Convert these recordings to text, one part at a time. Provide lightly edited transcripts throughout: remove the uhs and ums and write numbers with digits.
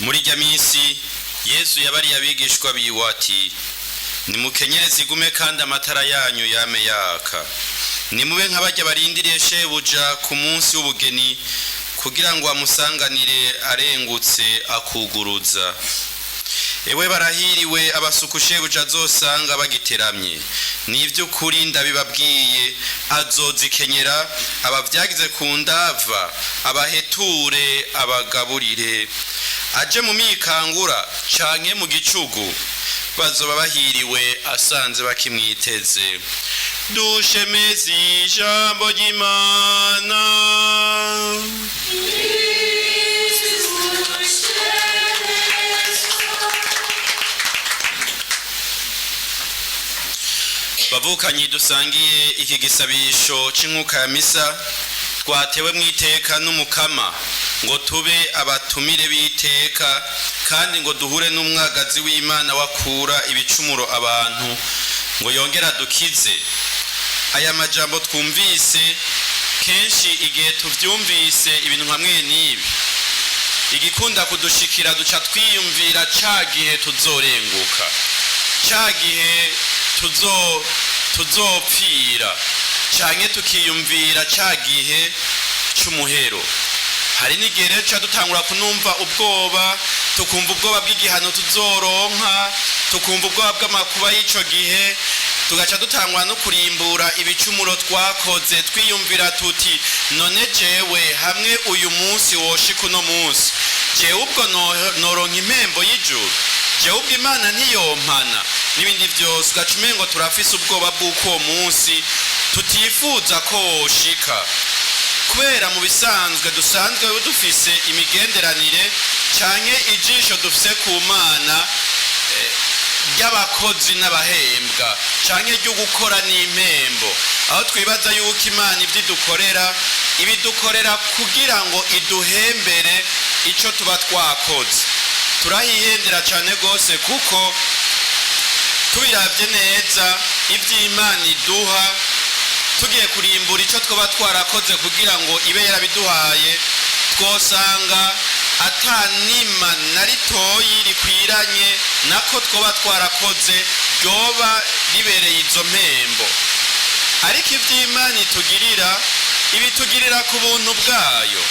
Muri irya minsi Yesu yabariye abigishwa biwe ati: "Nimukenyereze igume kandi amatara yanyu yame yaka. Nimube nk'abarya barindiriye shebuja ku munsi w'ubugeni, kugira ngo amusanganire arengutse akuguruza. Ewe barahiriwe abasuku shebuja azosanga bagiteramye. Ni ivy'ukuri ndabibabwiye, azozikenyera abavyagize ku ndava, abaheture abagaburire. Aje mu mikangura canke mu gicugu, bazoba bahiriwe asanze bakimwiteze." Dushemeze ijambo ry'Imana. Bavukanyi dusangiye iki gisabisho c'inkuka ya misa, twatewe mw'iteka n'Umukama ngo tube abatumire b'iteka, kandi ngo duhure n'umwagazi w'Imana wakura ibicumuro abantu, ngo yongere adukize. Aya majambo twumvise kenshi, igihe tuvyumvise ibintu nka mwene ibi, igikunda kudushikira duca twiyumvira ca gihe tuzorenguka, ca gihe tuzopfira, canke tukiyumvira ca gihe c'umuhero. Hari n'igihe rero duca dutangura kunumva ubwoba, tukumva ubwoba bw'igihano tuzoronka, tukumva ubwoba bw'amakuba y'ico gihe, tugaca dutangura no kurimbura ibicumuro twakoze, twiyumvira tuti: "None jewe hamwe uyu munsi woshika uno munsi, jewe ubwo noronka impembo y'ijuru? Jewe ubwo Imana ntiyompana?" N'ibindi vyose, ugaca umengo turafise ubwoba bw'uko uwo munsi tutifuza ko woshika, kubera mu bisanzwe dusanzwe dufise imigenderanire canke ijisho dufise ku Mana ry'abakozi n'abahembwa, canke ryo gukora n'impembo, aho twibaza yuko Imana ivyo idukorera ibidukorera kugira ngo iduhembere ico tuba twakoze. Turahihendera cane gose, kuko tubiravye neza ivy'Imana iduha, tugiye kurimbura ico twoba twarakoze kugira ngo ibe yarabiduhaye, twosanga atanima na ritoyi rikwiranye nako twoba twarakoze ryoba ribereye izo mpembo. Ariko ivy'Imana itugirira, ibitugirira ku buntu bwayo.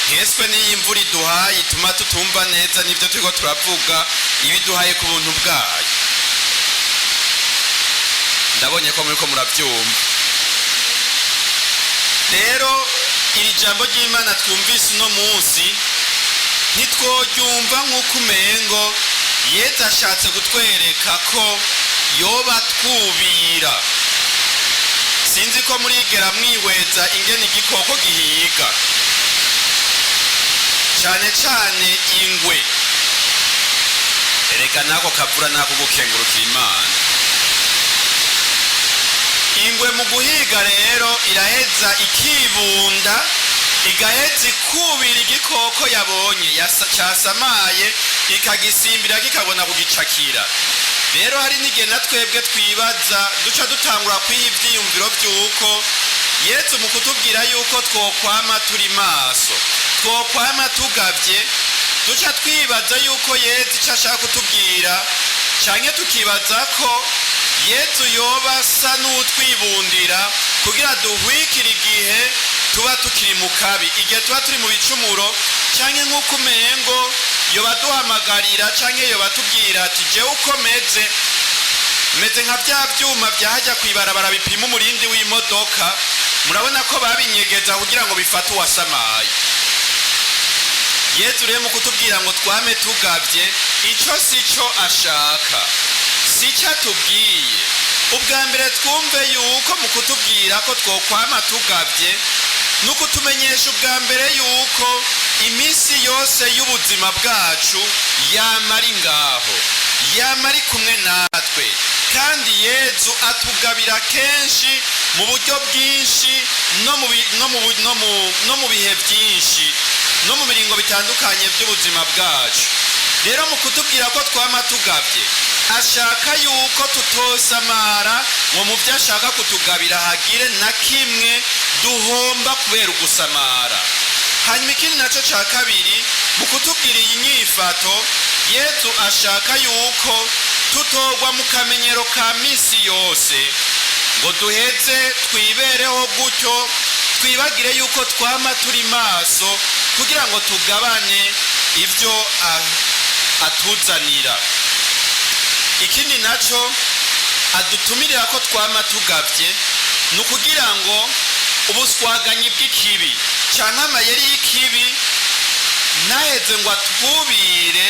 Nkeswe n'iyi imvura iduhaye ituma tutumva neza n'ivyo turiko turavuga, ibiduhaye ku buntu bwayo. Ndabonye ko muriko muravyumva. Rero iri jambo ry'Imana twumvise uno munsi, ntitworyumva nk'uko umengo Yezu ashatse kutwereka ko yoba twubira. Sinzi ko murigera mwihweza ingene igikoko gihiga, cane cane ingwe. Erega nako kavura nako gukengurukira Imana. Ingwe mu guhiga rero iraheza ikibunda, igaheza ikubira igikoko yabonye casamaye, ikagisimbira, kikabona kugicakira. Rero hari n'igihe na twebwe twibaza, duca dutangura kwiha ivyiyumviro vy'uko Yezu mu kutubwira yuko twokwama turi maso, twokwama tugavye, duca twibaza yuko Yezu ico ashaka kutubwira, canke tukibaza ko Yezu yoba asa n'utwibundira kugira duhwikire igihe tuba tukiri mu kabi, igihe tuba turi mu bicumuro, canke nk'uko umengo yoba duhamagarira, canke yoba tubwira ati: "Jewe uko meze, meze nka vya vyuma vyahajya kw'ibarabara bipima umurindi w'imodoka. Murabona ko babinyegeza kugira ngo bifate uwasamaye." Yezu rero mu kutubwira ngo twame tugavye, ico si cyo ashaka, si cyo atubwiye. Ubwa mbere twumve yuko mu kutubwira ko twokwama tugavye, ni ukutumenyesha ubwa mbere yuko iminsi yose y'ubuzima bwacu yama ari ngaho, yama ari kumwe natwe. Kandi Yezu atugabira kenshi mu buryo bwinshi, no mu bihe byinshi, no mu miringo bitandukanye by'ubuzima bwacu. Rero mu kutubwira ko twama tugavye, ashaka yuko tutosamara, ngo mu byo ashaka kutugabira hagire na kimwe duhomba kubera ugusamara. Hanyuma ikindi nacyo cya kabiri, mu kutubwira iyi nyifato, Yezu ashaka yuko tutogwa mu kamenyero ka misi yose ngo duheze twibereho gutyo, twibagire yuko twama turi maso kugira ngo tugabane ibyo atuzanira. Ikindi nacyo adutumirira ko twama tugabye ni ukugira ngo ubuswaganyi bw'ikibi canke amayeri y'ikibi ntaheze ngo atwubire,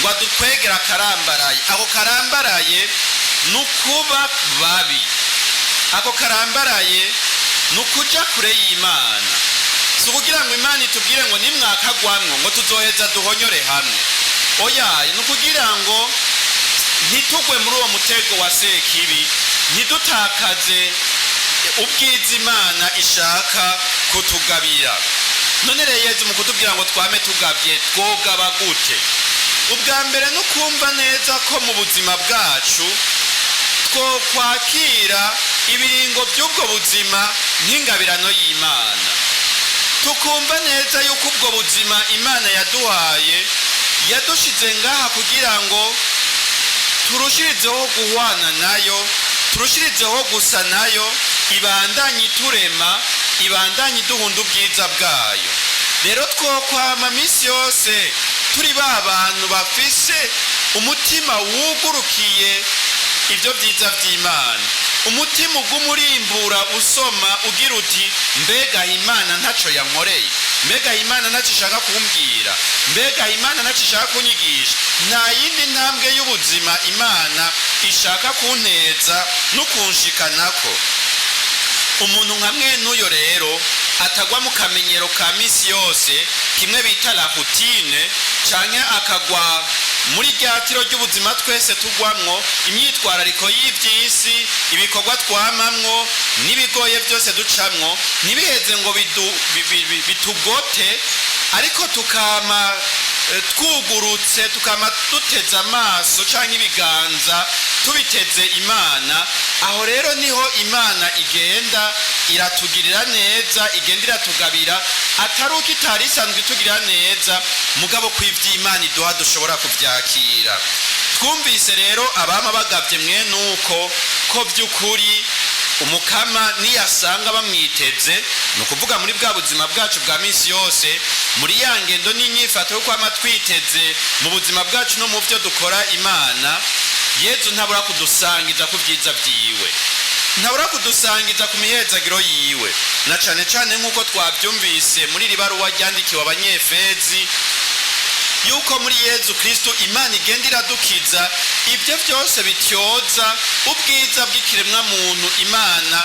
ngo adukwegere akarambaraye. Ako karambaraye ni ukuba babi, ako karambaraye ni ukuja kure y'Imana. Si ukugira ngo Imana itubwire ngo nimwakagwamwo ngo tuzoheza duhonyore hamwe, oya, ni ukugira ngo ntitugwe muri uwo mutego wa Sekibi, ntidutakaze ubwiza Imana ishaka kutugabira. None rero Yezu mu kutubwira ngo twame tugabye, twogaba gute? Ubwa mbere ni ukumva neza ko mu buzima bwacu twokwakira ibiringo by'ubwo buzima nk'ingabirano y'Imana, tukumva neza yuko ubwo buzima Imana yaduhaye, yadushize ngaha kugira ngo turushirizeho guhwana nayo, turushirizeho gusa nayo, ibandanye iturema, ibandanye iduhunda ubwiza bwayo. Rero twokwama minsi yose turi ba bantu bafise umutima wugurukiye ibyo byiza by'Imana, umutima uguma urimbura, usoma, ugira uti: "Mbega Imana ntacyo yankoreye? Mbega Imana ntacyo ishaka kumbwira? Mbega Imana ntacyo ishaka kunyigisha? Nta yindi ntambwe y'ubuzima Imana ishaka kunteza no kunshikanako?" Umuntu nka mwene uyo rero atagwa mu kamenyero ka misi yose, kimwe bita la routine, canke akagwa muri rya tiro ry'ubuzima twese tugwamwo, imyitwarariko y'ivy'isi, ibikorwa twamamwo n'ibigoye byose ducamwo, ntibiheze ngo bitugote, ariko tukama twugurutse, tukama duteze amaso canke ibiganza tubiteze Imana. Aho rero niho Imana igenda iratugirira neza, igenda iratugabira, atari uko itari isanzwe itugirira neza, mugabo ko ivy'Imana iduha dushobora kuvyakira. Twumvise rero abama bagavye mwene uko ko vy'ukuri Umukama niyasanga bamwiteze, ni ukuvuga muri bwa buzima bwacu bwa minsi yose, muri ya ngendo n'inyifato yo kwama twiteze mu buzima bwacu no mu byo dukora Imana, Yezu ntabura kudusangiza ku byiza byiwe, ntabura kudusangiza ku mihezagiro yiwe, na cane cane nk'uko twabyumvise muri iri baruwa ryandikiwe Abanyefezi, yuko muri Yezu Kristo Imana igenda iradukiza ibyo byose bityoza ubwiza bw'ikiremwa muntu Imana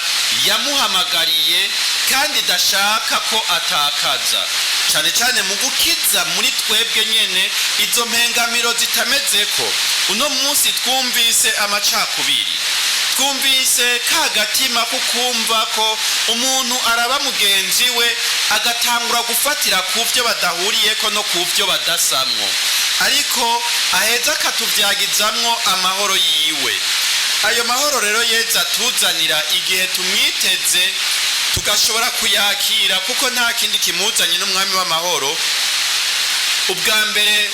yamuhamagariye kandi idashaka ko atakaza, cyane cyane mu gukiza muri twebwe nyene izo mpengamiro zitameze ko. Uno munsi twumvise amacakubiri, twumvise ka gatima ko kumva ko umuntu araba mugenzi we agatangura gufatira ku byo badahuriyeko no ku byo badasamwo, ariko aheza akatuvyagizamwo amahoro yiwe. Ayo mahoro rero Yezu atuzanira igihe tumwiteze, tugashobora kuyakira, kuko nta kindi kimuzanye n'umwami w'amahoro. Ubwa mbere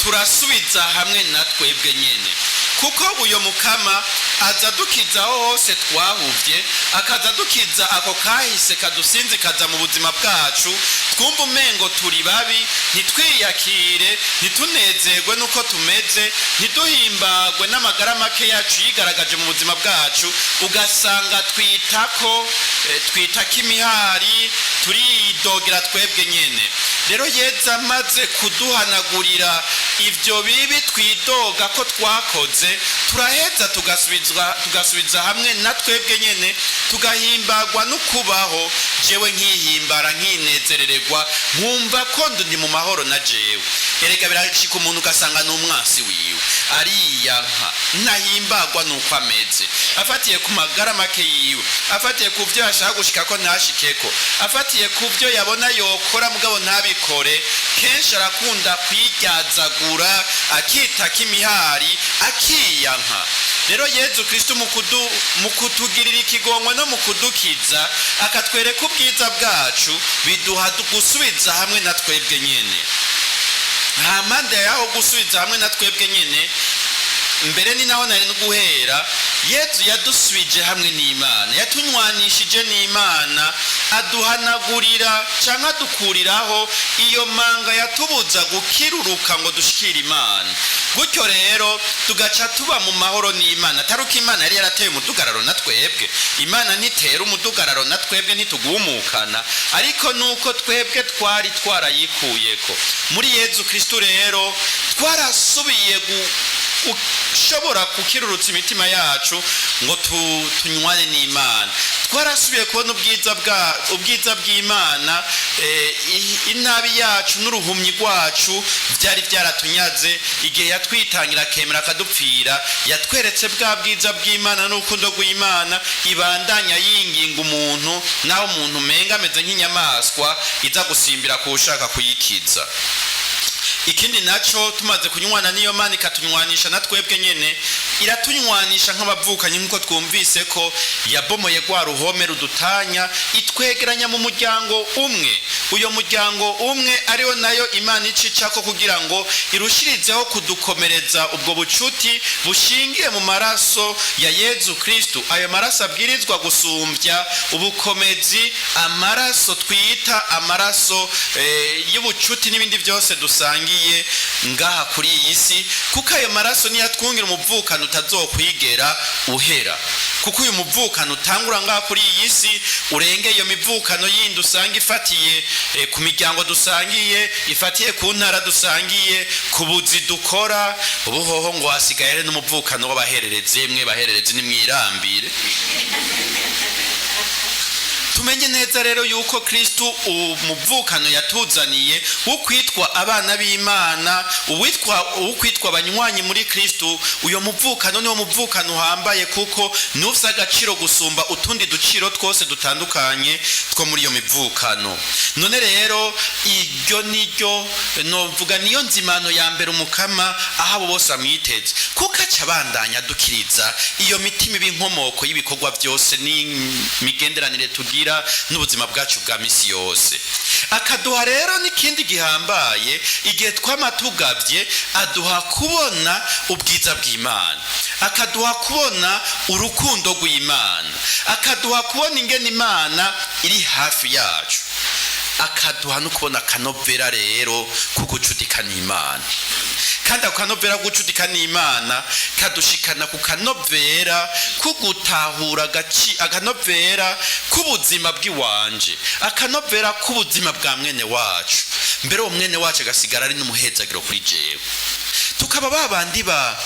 turasubiza hamwe na twebwe nyene, kuko uyo Mukama aza dukiza aho hose twahuvye, akaza dukiza ako kahise kadusinzikaza mu buzima bwacu, twumva umengo turi babi, ntitwiyakire, ntitunezerwe n'uko tumeze, ntiduhimbagwe n'amagara make yacu yigaragaje mu buzima bwacu, ugasanga twitako twitako imihari, turidogera twebwe nyene. Rero Yezu amaze kuduhanagurira ibyo bibi twidoga ko twakoze, turaheza tugasubiza hamwe na twebwe nyene, tugahimbagwa no kubaho. Jewe nkihimbara, nkinezerererwa, nkumva ko ndi mu mahoro na jewe. Erega birashika umuntu ugasanga ni umwansi wiwe, ariyanka, ntahimbagwa nuko ameze, afatiye ku magara make yiwe, afatiye ku byo yashaka gushika ko ntashikeko, afatiye ku byo yabona yokora mugabo ntabikore. Kenshi arakunda kwiryazagura, akitaka imihari, akiyanka. Rero Yezu Kristo mu kutugirira ikigongwe no mu kudukiza, akatwereka ubwiza bwacu, biduha gusubiza hamwe na twebwe nyene. Hampande yaho gusubiza hamwe na twebwe nyene, mbere ni naho nari no guhera, Yezu yadusubije hamwe n'Imana, yatunywanishije n'Imana, aduhanagurira cyangwa adukuriraho iyo manga yatubuza gukiruruka ngo dushikire Imana. Gutyo rero tugaca tuba mu mahoro n'Imana. Atari uko Imana yari yarateye umudugararo na twebwe. Imana ntitera umudugararo na twebwe, ntitugumukana, ariko nuko twebwe twari twarayikuyeko. Muri Yezu Kristu rero twarasubiye ushobora kukirurutsa imitima yacu ngo tunywane n'Imana. Twarasubiye kubona ubwiza bw'Imana. Inabi yacu n'uruhumyi rwacu byari byaratunyaze. Igihe yatwitangira, akemera akadupfira, yatweretse bwa bwiza bw'Imana n'urukundo rw'Imana ibandanya yinginga umuntu, naho umuntu umenga ameze nk'inyamaswa iza gusimbira ku ushaka kuyikiza. Ikindi naco, tumaze kunywana n'iyo Mana, ikatunywanisha na twebwe nyene, iratunywanisha nk'abavukanyi, nk'uko twumvise ko yabomoye rwa ruhome rudutanya, itwegeranya mu muryango umwe. Uyo muryango umwe ariwo nayo Imana icicako kugira ngo irushirizeho kudukomereza ubwo bucuti bushingiye mu maraso ya Yezu Kristu. Ayo maraso abwirizwa gusumbya ubukomezi amaraso twita amaraso y'ubucuti n'ibindi byose dusangiye ngaha kuri iyi si, kuko ayo maraso niyo atwungira umuvukano utazokwigera uhera. Kuko uyu muvukano utangura ngaha kuri iyi si, urenge iyo mivukano yindi usanga ifatiye ku miryango dusangiye, ifatiye ku ntara dusangiye, ku buzi dukora. Ubuhoho ngo hasigaye hari n'umuvukano w'abahererezi. Mwe bahererezi, nimwirambire. Tumenye neza rero yuko Kristu, umuvukano yatuzaniye wo kwitwa abana b'Imana, uwitwa wo kwitwa abanywanyi muri Kristu, uyo muvukano niwo muvukano uhambaye, kuko nufise agaciro gusumba utundi duciro twose dutandukanye two muri iyo mivukano. None rero iryo niryo novuga niyo nzimano ya mbere Umukama aho abo bose bamwiteze, kuko aca abandanya adukiriza iyo mitima iba inkomoko y'ibikorwa byose n'imigenderanire tugira n'ubuzima bwacu bwa misi yose. Akaduha rero n'ikindi gihambaye: igihe twama tugavye, aduha kubona ubwiza bw'Imana, akaduha kubona urukundo rw'Imana, akaduha kubona ingene Imana iri hafi yacu, akaduha no kubona akanovera rero ko gucudika n'Imana. Kandi ako kanovera ko gucudika n'Imana kadushikana ku kanovera ko gutahura akanovera k'ubuzima bw'iwanje, akanovera k'ubuzima bwa mwene wacu. Mbere uwo mwene wacu agasigara ari n'umuhezagiro kuri jewe. Tukaba babandi ba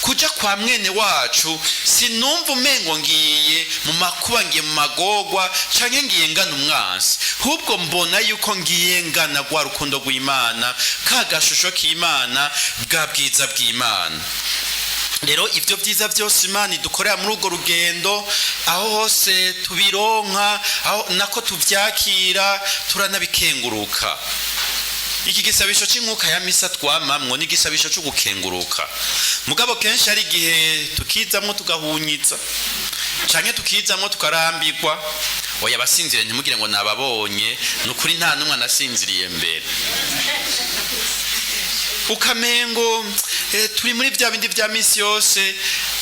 kuja kwa mwene wacu sinumva umengo ngiye mu makuba, ngiye mu magorwa, canke ngiye ngana umwansi. Ahubwo mbona yuko ngiye ngana rwa rukundo rw'Imana, ka gashusho k'Imana, bwa bwiza bw'Imana. Rero ibyo byiza byose Imana idukorera muri urwo rugendo, aho hose tubironka, aho nako tuvyakira, turanabikenguruka. Iki gisabisho c'inkuka ya misa twamamwo ni igisabisho co gukenguruka. Mugabo kenshi hari igihe tukizamwo tugahunyiza, canke tukizamwo tukarambirwa. Oya, abasinziriye ntimugire ngo nababonye, ni ukuri nta n'umwe anasinziriye. Mbere ukamengo turi muri bya bindi bya misi yose.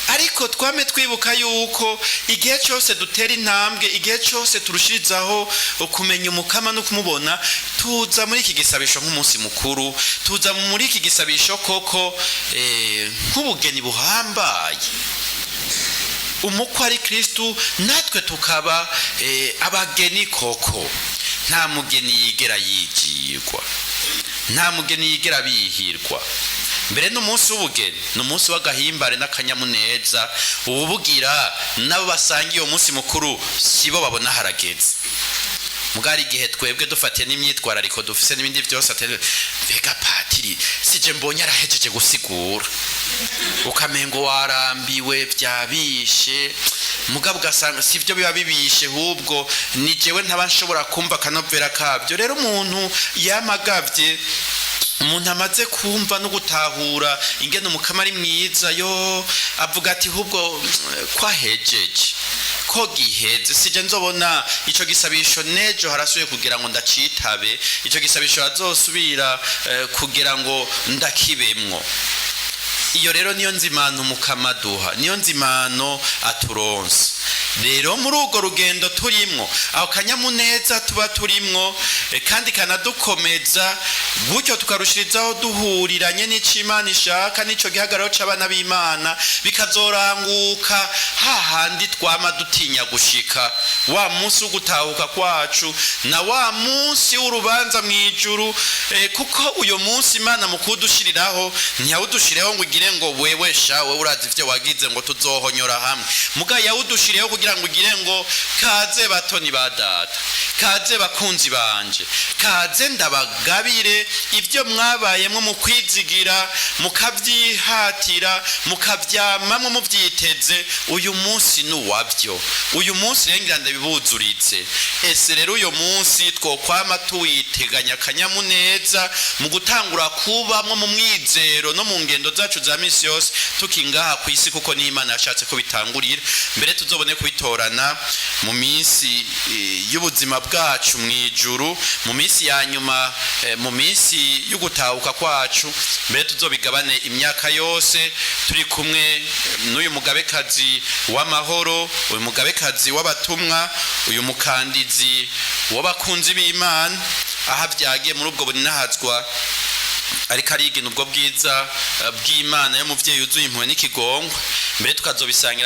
Ariko twame twibuka yuko igihe cyose dutera intambwe, igihe cyose turushirizaho kumenya Umukama no kumubona, tuza muri iki gisabisho nk'umunsi mukuru, tuza muri iki gisabisho koko nk'ubugeni buhambaye. Umukwe ari Kristu, natwe tukaba abageni koko. Nta mugeni yigera yigirwa, nta mugeni yigera bihirwa. Mbere n'umunsi w'ubugeni ni umunsi w'agahimbare n'akanyamuneza. Uwubugira nabo basangiye uwo munsi mukuru sibo babona harageze. Mugari igihe twebwe dufatiye n'imyitwarariko dufise n'ibindi byose, atari mbega patiri sije mbonye arahejeje gusigura, ukamengo warambiwe, byabishe. Mugabo ugasanga sivyo biba bibishe, ahubwo ni jewe ntaba nshobora kumva akanovera kabyo. Rero umuntu yamagavye Umuntu amaze kumva no gutahura ingene Umukama ari mwiza, yo avuga ati: "Hubwo kwahejeje, ko giheze, sije nzobona ico gisabisho nejo harasuye kugira ngo ndacitabe, ico gisabisho hazosubira kugira ngo ndakibemwo." Iyo rero niyo nzimano Umukama aduha, niyo nzimano aturonsa. Rero muri urwo rugendo turimwo, aho kanyamuneza tuba turimwo, kandi kanadukomeza gutyo, tukarushirizaho duhuriranye n'ico Imana ishaka n'ico gihagararo c'abana b'Imana, bikazoranguka hahandi twama dutinya gushika, wa munsi wo gutahuka kwacu na wa munsi w'urubanza mw'ijuru, kuko uyo munsi Imana mu kuwudushiriraho ntiyawudushiriyeho ngo ugire ngo: "Wewe sha, wewe urazi ivyo wagize, ngo tuzohonyora hamwe." Muga yawudushiriyeho kugira ngo ugire ngo: "Kaze batoni ba data, kaze bakunzi banje, kaze ndabagabire ibyo mwabayemwo mu kwizigira, mukabyihatira, mukabyamamwo mubyiteze. Uyu munsi ni uwabyo, uyu munsi rero ngira ndabibuzuritse." Ese rero uyu munsi twokwama tuwiteganya akanyamuneza mu gutangura kubamwo mu mwizero no mu ngendo zacu za misi yose tukingaha ku isi, kuko ni Imana yashatse ko bitangurira mbere, tuzobone kubitorana mu minsi y'ubuzima bwacu mu ijuru, mu minsi ya nyuma, mu minsi y'ugutahuka kwacu, mbere tuzobigabane imyaka yose turi kumwe n'uyu mugabekazi w'amahoro, uyu mugabekazi w'abatumwa, uyu mukandizi w'abakunzi b'Imana, aho avyagiye muri ubwo buninahazwa, ariko arigina ubwo bwiza bw'Imana y'umuvyeyi yuzuye impuhwe n'ikigongwe, mbere tukazobisangira.